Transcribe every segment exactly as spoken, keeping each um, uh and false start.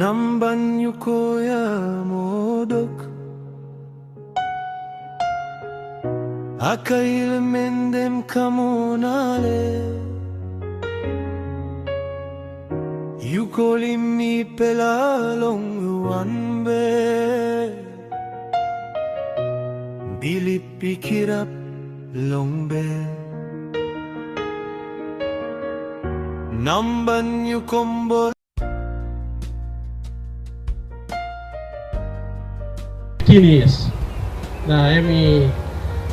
Namban yu koya modok. Akail mendem kamonale. Yu kolim mi pela long wanbe. Bilip pikirap long be. Namban yu kombor. Fifteen years. Na em i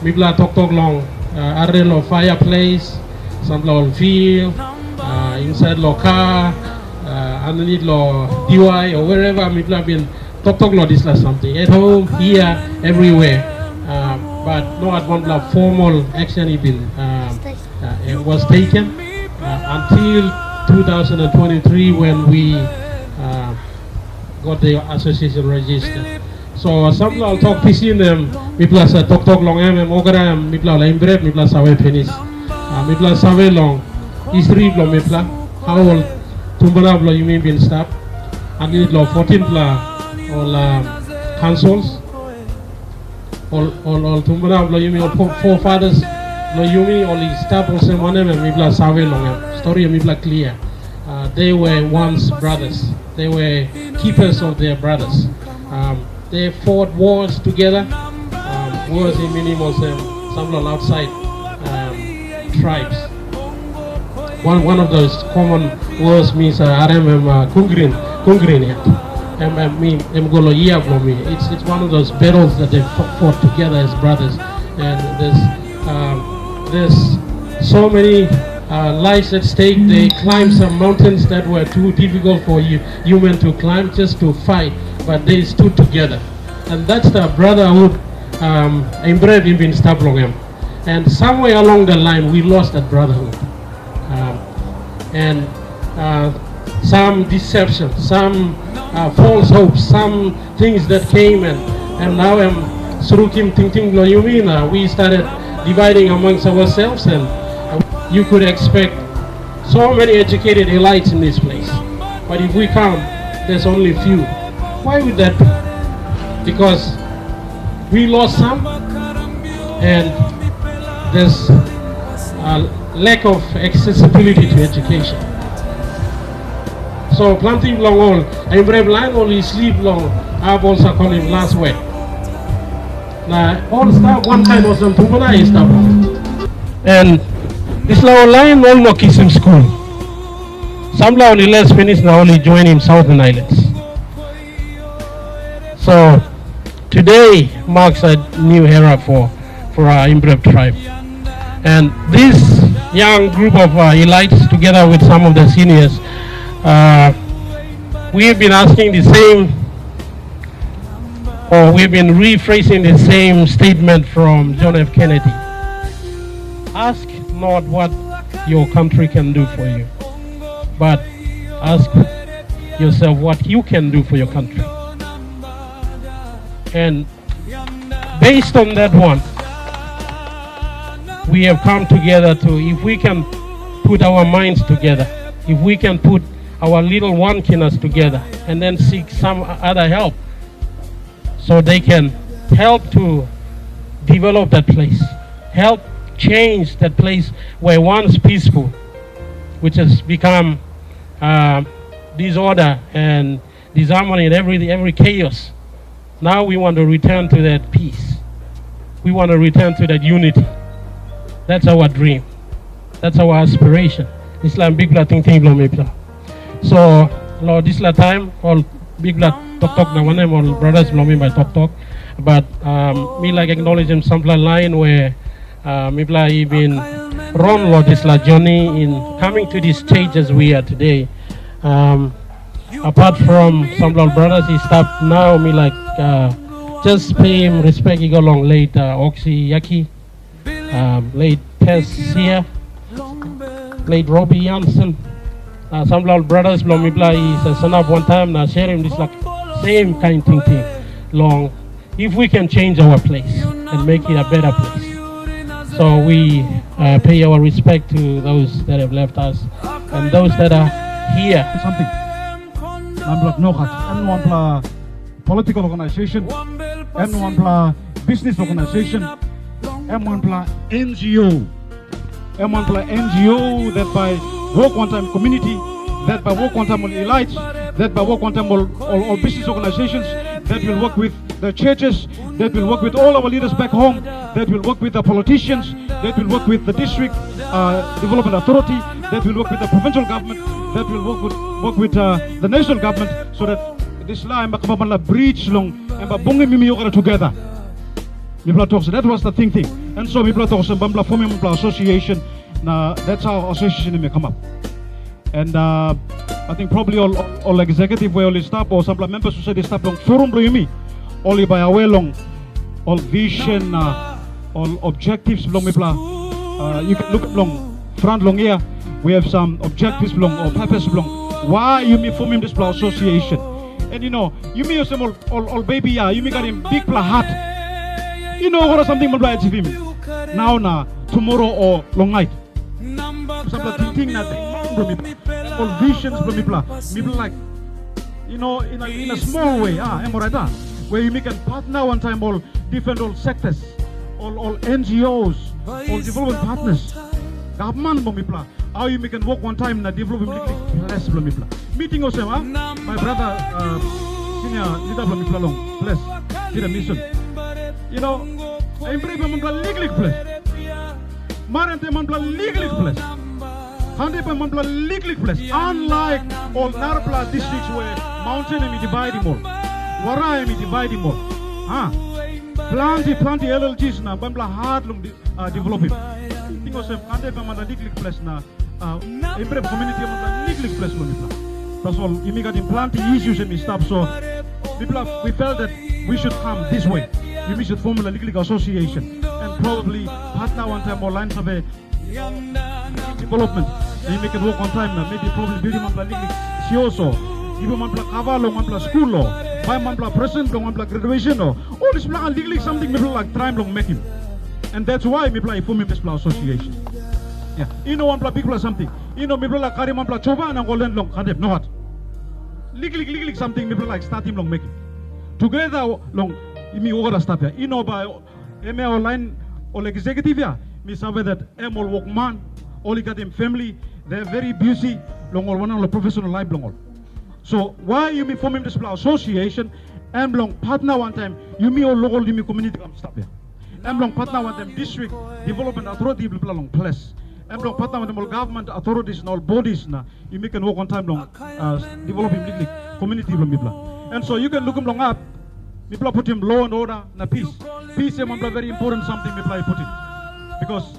mipela toktok long uh, arere long fireplace, sampela ol field, uh, inside long kar, uh, aninit long diwai o wherever mipela bin toktok long dispela samting. At home, here, everywhere. Uh, but no at wanpela formal action i bin uh, uh, was taken uh, until two thousand twenty-three when we uh, got the association registered. So sampela ol tok pisin em mipela sa toktok long em em olgeta em mipela ol embrep mipela save pinis. Uh, mipela save long history bilong mipela, how ol tumbuna bilong yumi bin stap, aninit long fourteen pela ol um, councils. Ol, ol, ol tumbuna bilong yumi, ol fo- forefathers bilong yumi, ol i stap olsem wanem em mipela save long em. Stori em mipela klia. Uh, they were once brothers. They were keepers of their brothers. Um, they fought wars together. Um, wars in minim olsem sampela outside um, tribes. One, one of those common wars means uh, harem em uh, kungrin, kungrin yet. Em, em, mi, em go lo ia blo mi. It's, it's one of those battles that they fought, fought together as brothers. And there's, um, there's so many uh, lives at stake. They climbed some mountains that were too difficult for you, human to climb just to fight, but they stood together. And that's the brotherhood um, Embraer been stap long him. And somewhere along the line, we lost that brotherhood. Um, and uh, some deception, some uh, false hopes, some things that came and, and now I'm surukim tingting lo yumi na we started dividing amongst ourselves and uh, you could expect so many educated elites in this place. But if we count, there's only few. Why would that be? Because we lost some and there's a lack of accessibility to education. So planti bilong ol Embraer lain ol i slip long Abel Sakonim last week. Na ol stap wankain olsem tupela i stap. And dispela ol lain ol no kisim skul. Sampela ol i les pinis na ol i joinim Southern Islands. So today marks a new era for, for our Imbrep tribe. And this young group of uh, elites, together with some of the seniors, uh, we have been asking the same, or we've been rephrasing the same statement from John F. Kennedy. Ask not what your country can do for you, but ask yourself what you can do for your country. And based on that one, we have come together to, if we can put our minds together, if we can put our little wonkiness together and then seek some other help so they can help to develop that place, help change that place where once peaceful, which has become uh, disorder and disharmony and every, every chaos. Now we want to return to that peace. We want to return to that unity. That's our dream. That's our aspiration. Dispela em bikpela tingting bilong mipela. So, lo dispela taim, ol bikpela toktok na wanem, ol brothers bilong mi bai toktok. But um, mi like acknowledge sampela lain where uh, mipela i bin run lo dispela journey in coming to this stage as we are today. Um, apart from sampela ol brothers i stap now, mi like uh, just pay him respect i go long late uh, Oxy Yaki, um, late Tess Sia, late Robbie Jansen. Uh, sampela ol brothers bilong mipela i sa- sanap wantaim na sharim dispela same kind tingting long if we can change our place and make it a better place. So we uh, pay our respect to those that have left us and those that are here. Something. Em blo nogat, em no wanpela political organization, em no wanpela business organization, em wanpela N G O. Em wanpela N G O that by work wantaim community, that by work wantaim ol elites, that by work wantaim ol, ol, ol business organizations, that will work with the churches, that will work with all our leaders back home, that will work with the politicians, that will work with the district uh, development authority, that will work with the provincial government, that will work with, work with uh, the national government, so that dispela em bai kamap wanpela bridge long em bai bungim yumi olgeta together. Mipela tok so, that was the thinking. And so mipela tok so, bai mipela formim wanpela association, na that's how association em i kamap. And uh, I think probably ol, ol executive we ol i stap, o sampela members husat i stap long forum bilong yumi, ol i bai aware long ol vision, uh, ol objectives bilong mipela. Uh, you can look long front long here, we have some objectives bilong, or purpose bilong why yumi formim dispela association. And you know, yumi olsem ol, ol, ol baby ya, yumi karim bikpela hat. You know, ora something mipela achievim now na tomorrow o long night. Sampela tingting na dream bilong mipela, ol visions bilong mipela, mipela like, you know, in a, in a small way, ah, em orait, ah, where yumi can partner wantaim ol different ol sectors, ol, ol N G Os, ol development partners, gavman bilong mipela, how yumi can work wantaim na developim liklik ples bilong mipela. Meeting olsem, ah, my brother, uh, senior leader bilong mipela long ples, Peter Mission. You know, em bring wanpela liklik ples. Maran te wanpela liklik ples. Hande bai wanpela liklik ples. Unlike ol narapela districts where mountain em i dividim ol, wara em i dividim ol. Ha? Planti, planti L L Gs na wanpela hard long di, uh, developim. Ting olsem, hande bai wanpela liklik ples na uh, Embrace community em wanpela liklik ples long mipela. Tasol yumi katim planti issues em i stap, so mipela, we felt that we should come this way. Yumi should form a liklik association and probably partner wantaim ol lain save development. Na yumi ken work wantaim na maybe probably building wanpela liklik C O S o, givim wanpela kava long wanpela skul o, baim wanpela present long wanpela graduation o. Ol dispela liklik samting mipela laik traim long mekim. And that's why mipela i formim dispela association. Ya, i no wanpela bikpela samting. I no mipela laik karim wanpela Joba na go len long Kandep, nogat. Liklik, liklik samting mipela laik statim long mekim. Together long mi olgeta stap ya. I no bai em ya ol lain, ol executive ya, mi save that em ol wokman, ol i katim family, they are very busy long ol wanem, ol professional life bilong ol. So why yumi formim dispela association, em long partner wantaim yumi ol local yumi community kam stap ya. Em long partner wantaim district development authority bilong long ples. Em long partner wantaim ol government authorities na ol bodies na yumi ken work wantaim long uh, developim liklik community bilong mipela. And so you can lukim long up, mipela putim law and order na peace. Peace em wanpela very important something mipela i putim. Because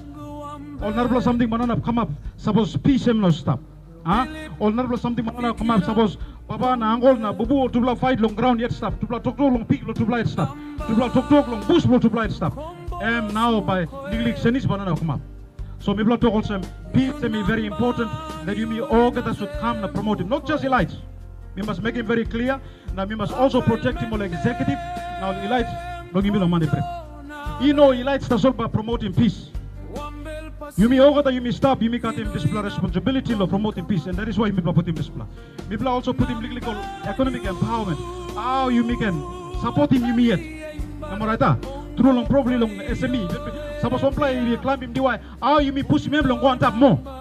ol narapela samting bai no inap kamap, sapos peace em no stap. Ha? Ol narapela samting bai no inap kamap, sapos papa na ankol na bubu ol tupela fight long graun yet stap, tupela toktok long pik bilong tupela yet stap, tupela toktok long bus bilong tupela yet stap. Em nau bai liklik senis bai no inap kamap. So mipela tok olsem, peace em i very important, that yumi olgeta should come na promote him. Not just elites. Mi mas mekim very clear, na mi mas also protectim ol executive na ol elites bilong yumi long Mandebrem. I no elites tasol bai promotim peace. Yumi olgeta yumi stap, yumi katim dispela responsibility long promotim peace, and that is why mipela putim dispela. Mipela also putim liklik ol economic empowerment. How yumi can supportim yumi yet. Em orait, a? Tru long probably long S M E. Sapos wanpela i klampim diwai, how yumi pusim em long go antap moa.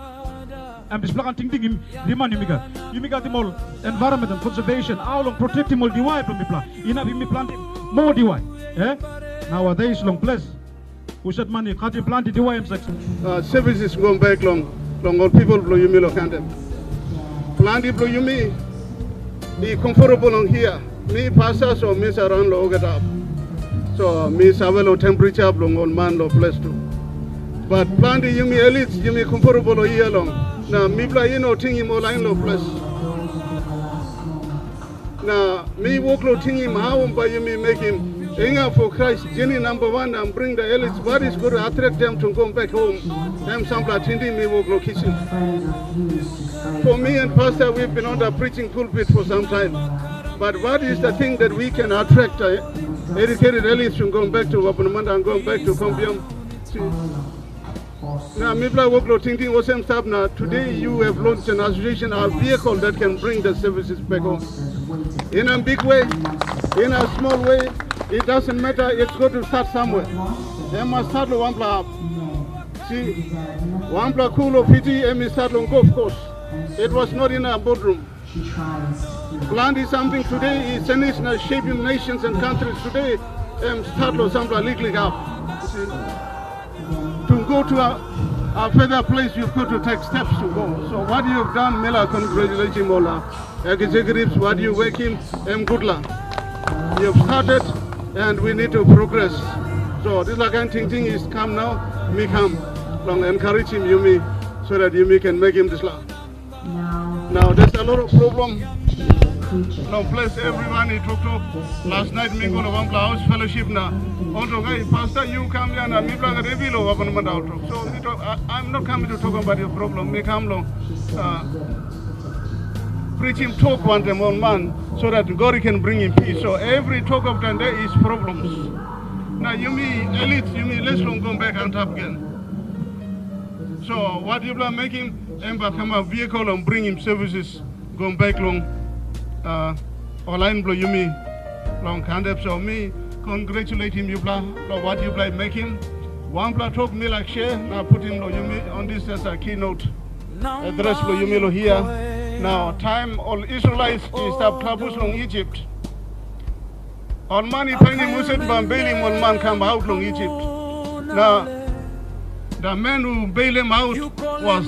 Em dispela kain tingting i riman yumi gat. Yumi gat ol environment and conservation, how long protectim ol diwai bilong mipela. Inap yumi plantim moa diwai. Eh? Nowadays long ples, husat man i katim planti diwai em sek. Uh, services go back long, long ol people bilong yumi long Kandep. Planti bilong yumi i comfortable long here. Mi pasta, so mi sa ran long olgeta. So mi save long temperature bilong ol man long ples tu. But planti yumi elites, yumi comfortable long here long. Na mipela i no tingim ol lain long ples. Na mi wok long tingim how bai yumi mekim Hunger for Christ, journey number one, and bring the elites, what is going to attract them to come back home. Em sampela tingting mi wok long kisim. For me and pastor, we've been on the preaching pulpit for some time. But what is the thing that we can attract uh, educated elites from going back to Wapunamanda and going back to Kombiam? To, na mipela wok long tingting olsem stap na, today you have launched an association, our vehicle that can bring the services back home. In a big way, in a small way, it doesn't matter, it's got to start somewhere. Em mas start long wanpela hap. Si, wanpela kul of Fiji, em i start long golf course. It was not in a boardroom. Planti samting today i senis na shaping nations and countries today, em start long sampela liklik hap. Si, to go to a, a further place, you've got to take steps to go. So what you have done, mi laik congratulating ol uh, executives, what you working, em good luck. You have started, and we need to progress. So this kind tingting is come now, mi kam long encouraging yumi, so that yumi can make him this luck. Now there's a lot of problem. No place everyone i toktok. Last night mi go long wanpela house fellowship na ol tok, "Hey, pastor, you come here na mipela gat hevi long appointment auto." So mi tok, "I, I'm not coming to talk about your problem." Mi kam long uh, preaching talk wantaim ol man, so that God can bring him peace. So every talk of today is problems. Na yumi elites, yumi les long go back antap again. So what yupela mekim, em bai kamap vehicle long bringim services go back long uh, ol lain bilong yumi long Kandep. So mi congratulating yupela long what yupela mekim. Wanpela tok mi laik share na putim long yumi on this as a keynote address bilong yumi long hia. Now, taim ol Israelites i stap kalabus long Egypt, ol man i painim husat bai beilim ol man kam aut long Egypt. Na the man who bail him out was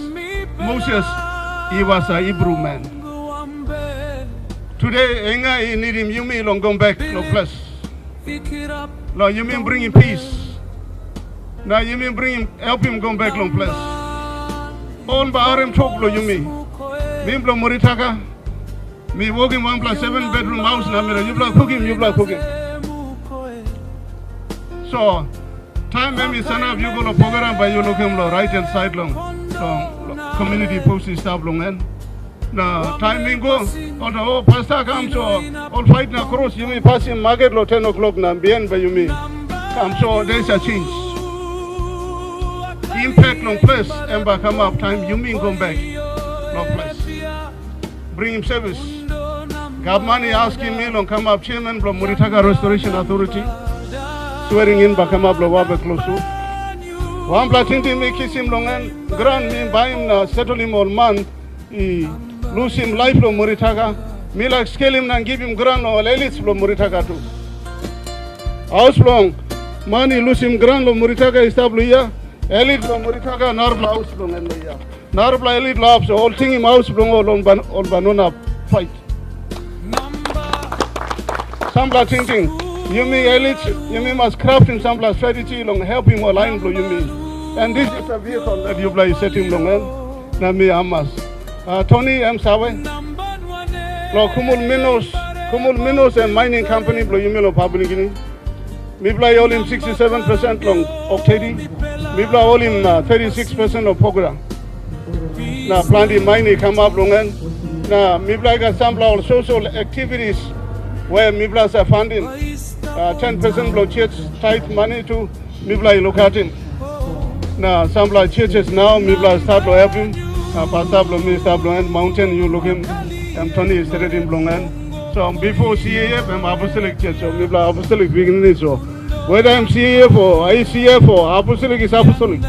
Moses. He was a Hebrew man. Today, enga i nidim yumi long go back long ples. Long yumi bringim peace. Na yumi bringim, helpim go back long ples. Ol bai harim tok bilong yumi. Mi bilong Moritaka, mi wokim wanpela seven bedroom house na mi yupela kukim, yupela kukim. So, taim em i sanap, yu go long program, bai yu lukim long right hand side long, long, long community post i stap long en. Na taim mi go, ol tok, "O, pasta kam, so ol pait na kros yumi pasim maket long ten o'clock na bihain bai yumi kam." So there's a change. Impact long ples em bai kamap taim yumi go bek long ples. Bringim service. Gavman i askim mi long kamap chairman bilong Muritaka Restoration Authority. Swearing in bai kamap long Wabek Klosu. Wanpela tingting mi kisim long en, graun mi baim na setelim ol man i lusim laip long Muritaka, mi laik skelim na givim graun long ol elites bilong Muritaka tu. Haus bilong man i lusim graun long Muritaka i stap long hia, elit bilong Muritaka narapela haus bilong en long hia. Narapela elit long hap, so ol tingim haus bilong ol, ol ban, ol ban no inap pait. Sampela tingting, yumi elit, yumi mas kraftim sampela strategy long helpim ol lain bilong yumi. And this is a vehicle that yupela i setim long en, na mi hamas. Uh, Tony, em save? Lo Kumul Minos, Kumul Minos em mining company bilong yumi lo Papua New Guinea. Mipela i holim sixty-seven percent long Oktedi. Mipela holim uh, thirty-six percent long Pogra. Na planti mine i kamap long en. Na mipela i gat sampela ol social activities we mipela sa fandim. Uh, ten percent bilong church tithe money tu mipela i lukatim. Na sampela churches nau mipela start long helpim. Na pasta bilong mi stap long en, mountain yu lukim, em Tony i stretim bilong en. So bipo C A F em apostolic church, so mipela apostolic pikinini, so whether em C A F o I C F o apostolic is apostolic.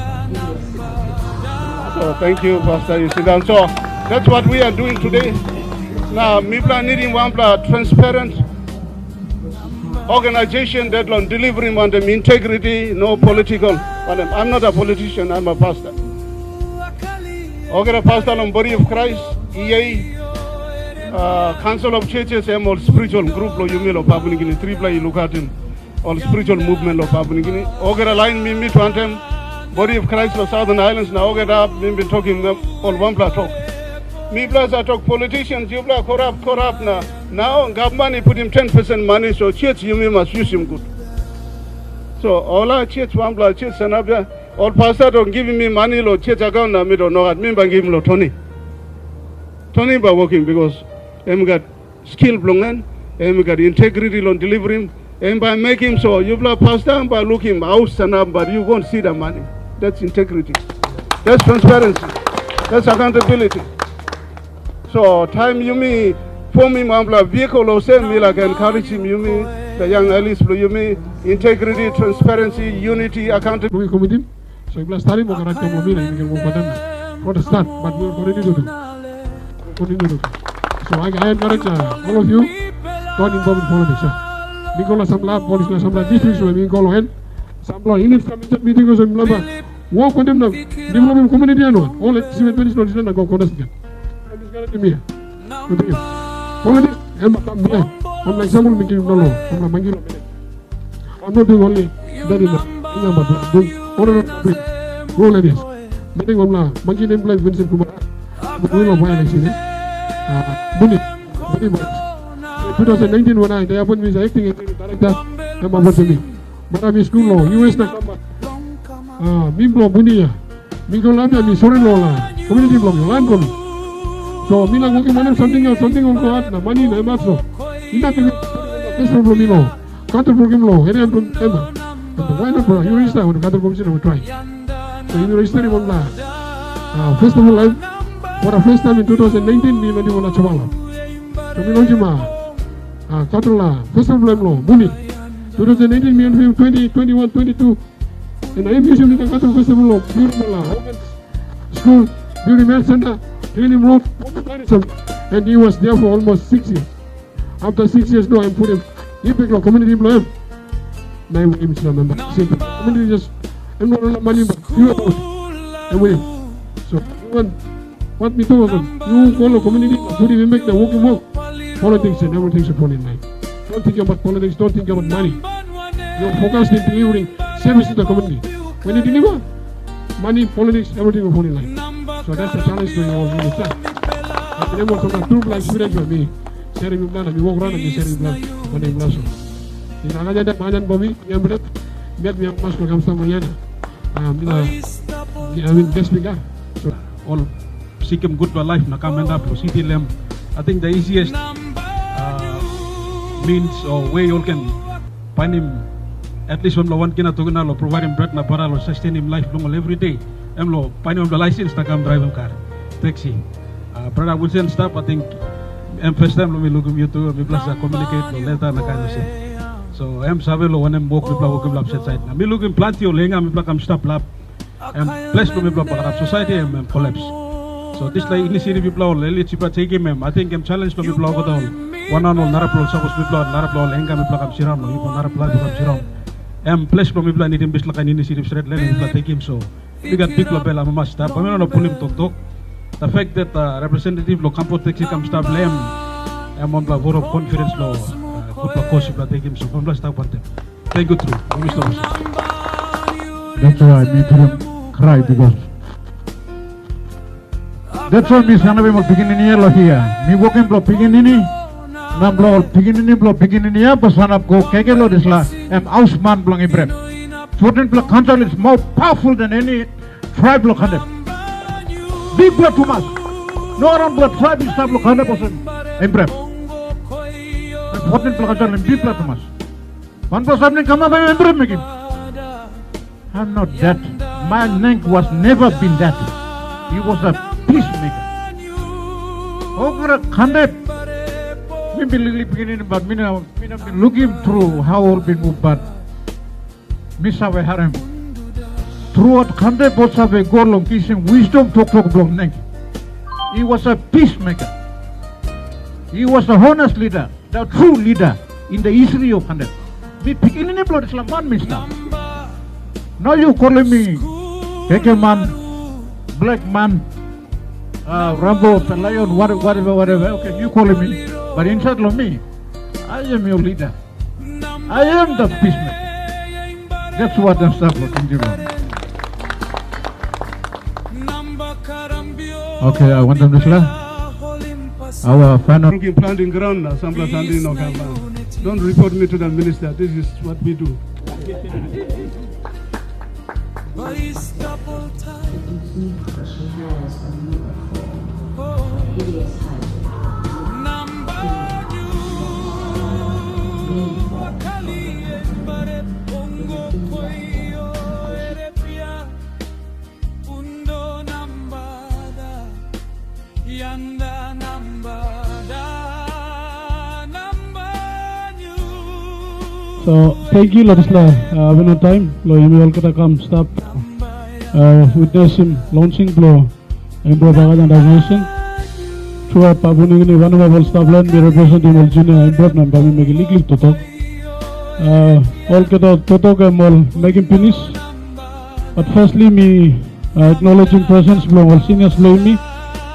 So thank you, Pastor, you sit down. So that's what we are doing today. Na mipela nidim wanpela transparent organization that long delivering wantaim integrity, no political. Wantaim, I'm not a politician, I'm a pastor. Olgeta pasta long Body of Christ, E A, uh, Council of Churches, em ol spiritual group lo yumi lo Papua New Guinea, tripela i lukatim ol spiritual movement lo Papua New Guinea. Olgeta lain mi mit wantaim Body of Christ lo Southern Islands, na olgeta mi bin tokim ol wanpela tok. Mipela sa tok politicians, yupela korap, korap, na nau gavman i putim ten percent mani, so church yumi mas yusim gut. So ola church, wanpela church sanap ya, ol pasta tok givim mi mani lo church account, na mi tok nogat, mi bai givim lo Tony. Tony bai wokim, because em gat skill bilong en, em i gat integrity long deliverim, em bai mekim so yupela pasta bai lukim haus sanap, but you won't see the money. That's integrity. That's transparency. That's accountability. So taim yumi Fomim wanpela vehicle olsem, mi laik encouragim yumi, the young elis bilong yumi, integrity, transparency, unity, accountability. Long komitim, so yupela stadim wok right kam long mi na yumi ken wok wantaim. From the start, but we will continue to do. Continue to do. So I, I encourage uh, all of you, don't involve in politics. Uh. Mi go na sampela, polis na sampela districts where mi go long en. Sampela units kam inside meeting olsem, mi lamba, wok wantaim na development community ano. All at seven twenty na go contest again. I'm just gonna do me. Continue. Politics, em bakam dia. Om na example mi givim no lo. Om na mangi lo. I'm not doing only that in the number, but doing all of the go like this. Meeting om na mangi nem play Vincent Kumar. But we lo violence ini. Ah, buni. Buni mas. Two thousand nineteen when I they appoint me as acting director, em about to me. But I'm in school lo, U S na kamba. Ah, mi blo buni ya. Mi go lam ya, mi sori lo la. Community blo mi, lan blo mi. So mi na wokim wanem something else, something else lo hat na mani na emat so. Ina kemi, festival blo mi lo. Kantor blo mi lo, area blo mi ema. And why not bro? You register on the kantor commission of try. So you register on la. Uh, festival life for the first time in two thousand nineteen, mi mani wana chawala. So mi lo jima. Uh, kantor la, festival life lo, buni. Two thousand nineteen, mi and him twenty, twenty-one, twenty-two. And I miss him in the Kato Festival of Beautiful uh, Women's School, Beauty Med Center, Healing Road, and he was there for almost six years. After six years, no, I'm putting him back to community employee. Now him is a member. See, community just, I'm not a money, but you about. And with him. So, everyone, what we do, you follow community, put him back, the working work. Politics and everything should fall in line. Don't think about politics, don't think about money. You're focused in delivering service to the community. When you deliver, money, politics, everything will fall in line. So that's the challenge to you all in the time. Aku dia mau sama tu belas sudah juga mi. Sharing mi mana, mi walk around and mi sharing mi mana, mana yang langsung. Di nanganya ada banyak bomi, yang berat, biar dia mas program sama yana. Ah, bila, I mean, best bigger. So, all sekim gutpela laip na kam endap long siti long em. I think the easiest uh, means or way ol ken painim at least wanpela wan kina tokina long providim bret na bara long sustainim laip bilong ol everyday. Em long painim wanpela laisens na kam draivim kar, taxi. Uh, brother Wilson stap, I think em first time long mi lukim yu tu, mipela sa communicate long leta na kain olsem. So em save long wanem wok mipela wokim long hapsait sait. Na mi lukim planti ol henga mipela kam stap lap. Em ples bilong mipela bagarap, society em, em kolaps. So dispela inisiativ mipela ol elit mipela tekim em, ating em challenge long mipela olgeta ol wanan ol narapela ol sapos mipela narapela ol enga mipela kam sindaun long mipela narapela mipela kam sindaun. Em ples bilong mipela nidim dispela kain inisiativ stret lain mipela tekim, so mi gat bikpela bel amamas i stap, em no pulim toktok. The fact that uh, representative long Kampot Taxi kam stap long em, em wanpela vote of confidence long uh, gutpela kos mipela tekim, so mipela stap wantaim. Thank you tru. Thank you so much. That's why mi pulim cry because that's why mi sanapim ol pikinini ya lo hia. Mi wokim blo pikinini, na blo ol pikinini blo pikinini ya ba sanap go keke lo dispela em hausman bilong Ibrahim. Fourteen pela country is more powerful than any tribe lo Kandep. Bikpela tumas. No arong blo tribe i stap lo Kandep olsem Ibrahim. Fourteen pela country bikpela tumas. Wanpela samting kamap em em mekim. I'm not that. My name was never been that. He was a peacemaker. Olgeta Kandep. Mi bin liklik pikinini, but mi na mi na bin lukim tru how ol bin move, but mi save harim. Throughout Kandep ol save go long kisim wisdom toktok bilong neng. He was a peacemaker. He was a honest leader. The true leader in the history of Kandep. Mi pikinini bilong dispela man mi stap. Now you calling me keke man, black man, uh, Rambo, the lion, whatever, whatever, whatever. Okay, you calling me. But inside of me, I am your leader. I am the peacemaker. That's what I'm start for. Thank you, Lord. Okay, I want them to sila. Our final. Looking planting ground now, sampela sandi no kam. Don't report me to the minister. This is what we do. So, thank you, long dispela uh, taim, long yumi olgeta kam stap uh, witnessim launching bilong Emperor Bagadan Association. Throughout Papua New Guinea, wanapla ol stap lain mi representim ol junior Emperor na bai mi mekim liklik totok. Uh, olgeta totok em ol mekim pinis. But firstly, mi uh, acknowledging presence bilong ol seniors bilong yumi.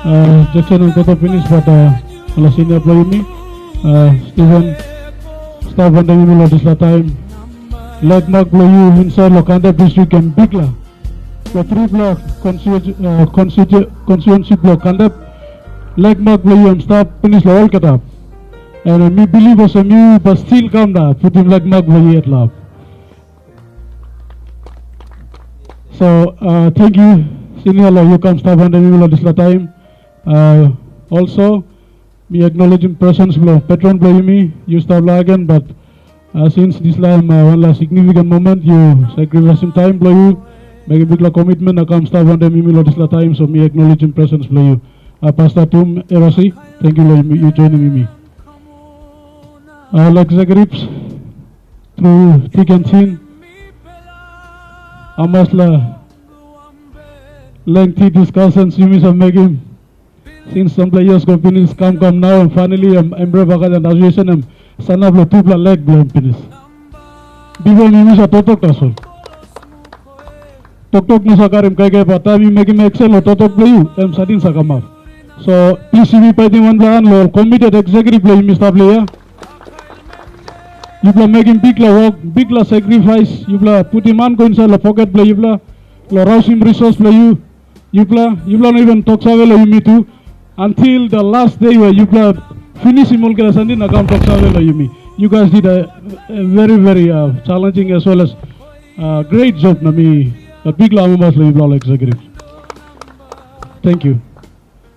Uh, Jackson em totok pinis, but uh, ol senior bilong yumi. Uh, Stephen, stap wantaim yumi long dispela taim. Lek mak bilong yu insait long Kandap distrik em bikpela. Long tripela konstitu- uh, konstitu- konstituensi bilong Kandap, lek mak bilong yu em stap pinis long olgeta. Na mi bilip olsem yu bai stil kam na putim lek mak bilong yu yet long. So, uh, thank you, senior, long yu kam stap wantaim yumi long dispela taim. Uh, also, mi acknowledging presence bilong patron bilong yumi, yu stap lagen, but uh, since dispela em uh, wanpela significant moment, yu sacrificing taim bilong yu, mekim bikpela commitment na kam stap wantaim yumi long dispela taim, so mi acknowledging presence bilong yu. Uh, Pastor Tum Erasi, thank you long yu joining yumi. Uh, like executives, through thick and thin, hamas la lengthy discussions yumi sa mekim since sampela years go pinis, kam kam nau em finally em Emperor Bagadan Association em sanap long tupela lek bilong em pinis. Bipo em yumi sa toktok tasol. Toktok no sa karim kaikai, bat taim yu mekim action long toktok bilong yu, em satin sa kamap. So plis yumi paitim wanpela han long ol committed executive bilong yumi stap long hia. Yupela mekim bikpela wok, bikpela sacrifice, yupela putim han go insait long poket bilong yupela, long rausim resource bilong yu, yupela, yupela no even tok save long yumi tu, until the last day where yupela finisim olgeta samting na kam tok save long yumi. You guys did a, a very, very uh, challenging as well as uh, great job na mi, na bikpela amamas long yupela ol executive. Thank you.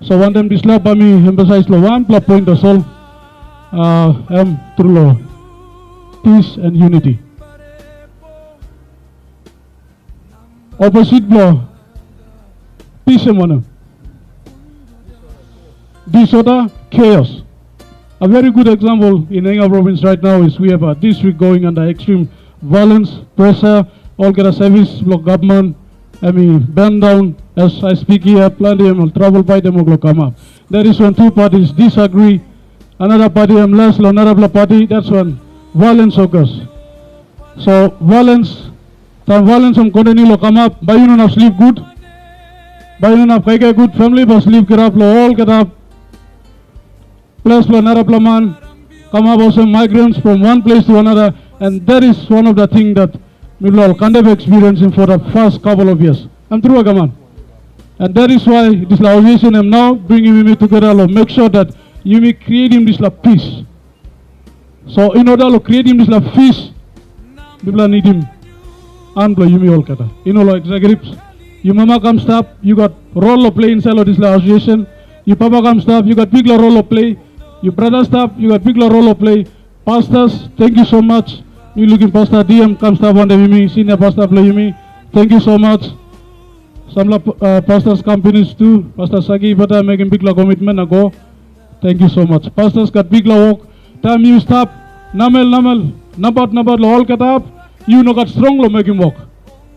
So wantaim dispela bai mi emphasize long wanpela point tasol, uh, em tru long peace and unity. Opposite bilong peace em wanem? Disorder, chaos. A very good example in Enga province right now is we have a district going under extreme violence, pressure, olgeta service bilong gavman, em i burn down. As I speak here, planti em ol travel by dem ol kamap. That is when two parties disagree, another party em les long narapela party, that's when violence occurs. So violence, taim violence em continue long kamap, bai yu no inap sleep gut, bai yu no inap kaikai gut, family bai sleep kirap long olgeta ples bilong narapela man, kamap olsem migrants from one place to another, and that is one of the thing that mipela ol Kandep experiencing for the first couple of years. Em tru, a gavman? And that is why dispela association em nau bringim yumi together long make sure that yumi creating dispela peace. So in order long creating dispela peace, mipela nidim han bilong yumi olgeta. Yu no long executives, yu mama kam stap, yu gat rol long play insait long dispela association. Yu papa kam stap, yu gat bikpela rol long play. Yu brata stap, yu gat bikpela rol long play. Pastors, thank you so much. Mi lukim Pastor D M kam stap wantaim yumi, senior pastor bilong yumi. Thank you so much. Sampela uh, pastors kam pinis tu, Pastor Saki Bata mekim bikpela commitment na go. Thank you so much. Pastors gat bikpela wok. Taim yu stap namel namel, nabat nabat long olgeta hap, yu no gat strong long mekim wok.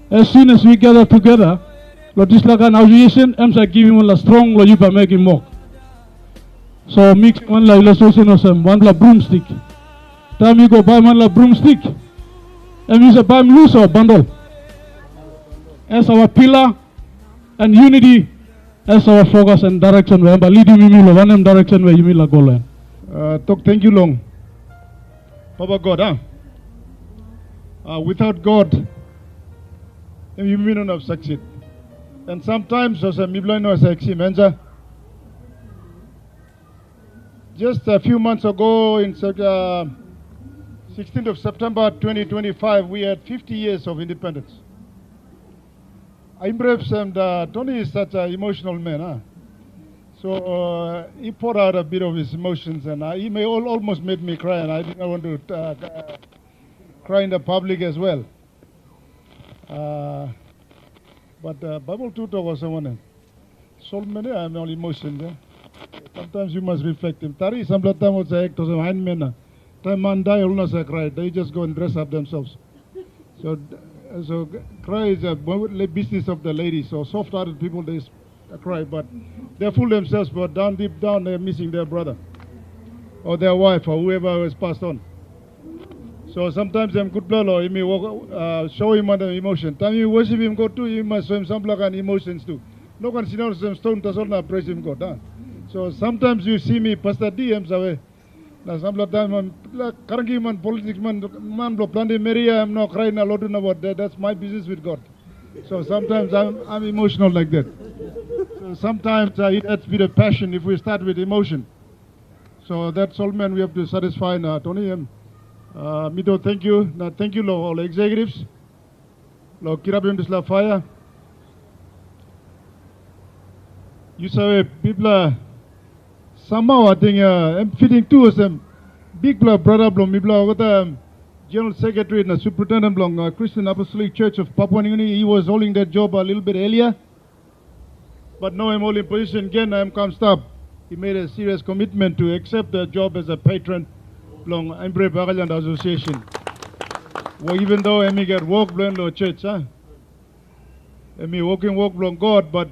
As soon as we gather together, long dispela kain association, em sa givim wanpela strong long yu bai mekim wok. So mi wanpela illustration olsem wanpela broomstick. Taim yu go bai wanpela broomstick, em yu sa baim lus o bandol. As our pillar and unity, as our focus and direction, we em bai leading yumi long wanem direction we yumi laik go long. Uh, tok thank you long Papa God, huh? Uh, without God, em yumi no have succeed. And sometimes also mipela no succeed, menja. Just a few months ago, in Sep- uh, sixteenth of September twenty twenty-five, we had fifty years of independence. Impressed, and uh, Tony is such an emotional man, huh? So uh, he poured out a bit of his emotions, and uh, he may al- almost made me cry, and I did not want to uh, uh, cry in the public as well. Uh, but uh, Bible tu tok olsem wanem? Soul mene, I'm all emotions. Eh? Sometimes you must reflect him. Tari, sampela taim olsem ek tosem hain mena. Taim man dai, ol no save krai. They just go and dress up themselves. So, so cry is a business of the ladies. So soft-hearted people, they s- cry, but they fool themselves, but down deep down, they're missing their brother or their wife or whoever has passed on. So sometimes em gutpela lo, yumi wok, uh, show him the emotion. Taim yumi worship him God tu, yumi mas show him sampela kain emotions tu. No ken sindaun olsem stone tasol na praise him God, ha? So sometimes you see me, Pastor D, em save, na sampela taim man, la, karangi man, politics man, man bilong planti meri, em no krai na lotu na what, that, that's my business with God. So sometimes I'm, I'm emotional like that. So sometimes uh, it has to be the passion if we start with emotion. So that's all, man, we have to satisfy na Tony. Em, uh, mi do thank you, na thank you lo all executives. Lo kirapim dispela fire. Yu save, mipela somehow, I think, uh, em fitting tu olsem bikpela brata bilong mipela olgeta, um, General Secretary na Superintendent bilong uh, Christian Apostolic Church of Papua New Guinea, he was holding that job a little bit earlier. But now I'm holding position again, I'm come stop. He made a serious commitment to accept the job as a patron bilong Embrace Bagaland Association. Well, even though em i gat wok bilong lo church, huh? Em i wokim wok bilong God, but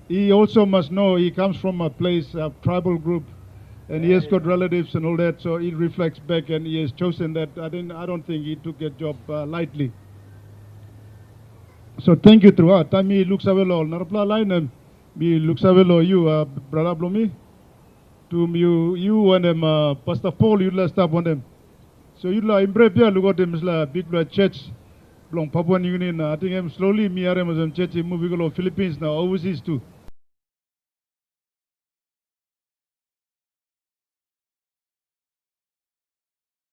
he also must know he comes from a place, a tribal group, and he has got relatives and all that, so it reflects back, and he has chosen that. I didn't, I don't think he took that job uh, lightly. So thank you throughout. Taim mi luksave lo ol narapela lain, em mi luksave lo yu, uh, brata bilong mi. Tu yu, yu wantaim uh, Pastor Paul, yutupela stap wantaim. So yutupela Embrace ya lukautim dispela bikpela church bilong Papua New Guinea na ating em slowly mi harim olsem church i move i go long Philippines na overseas tu.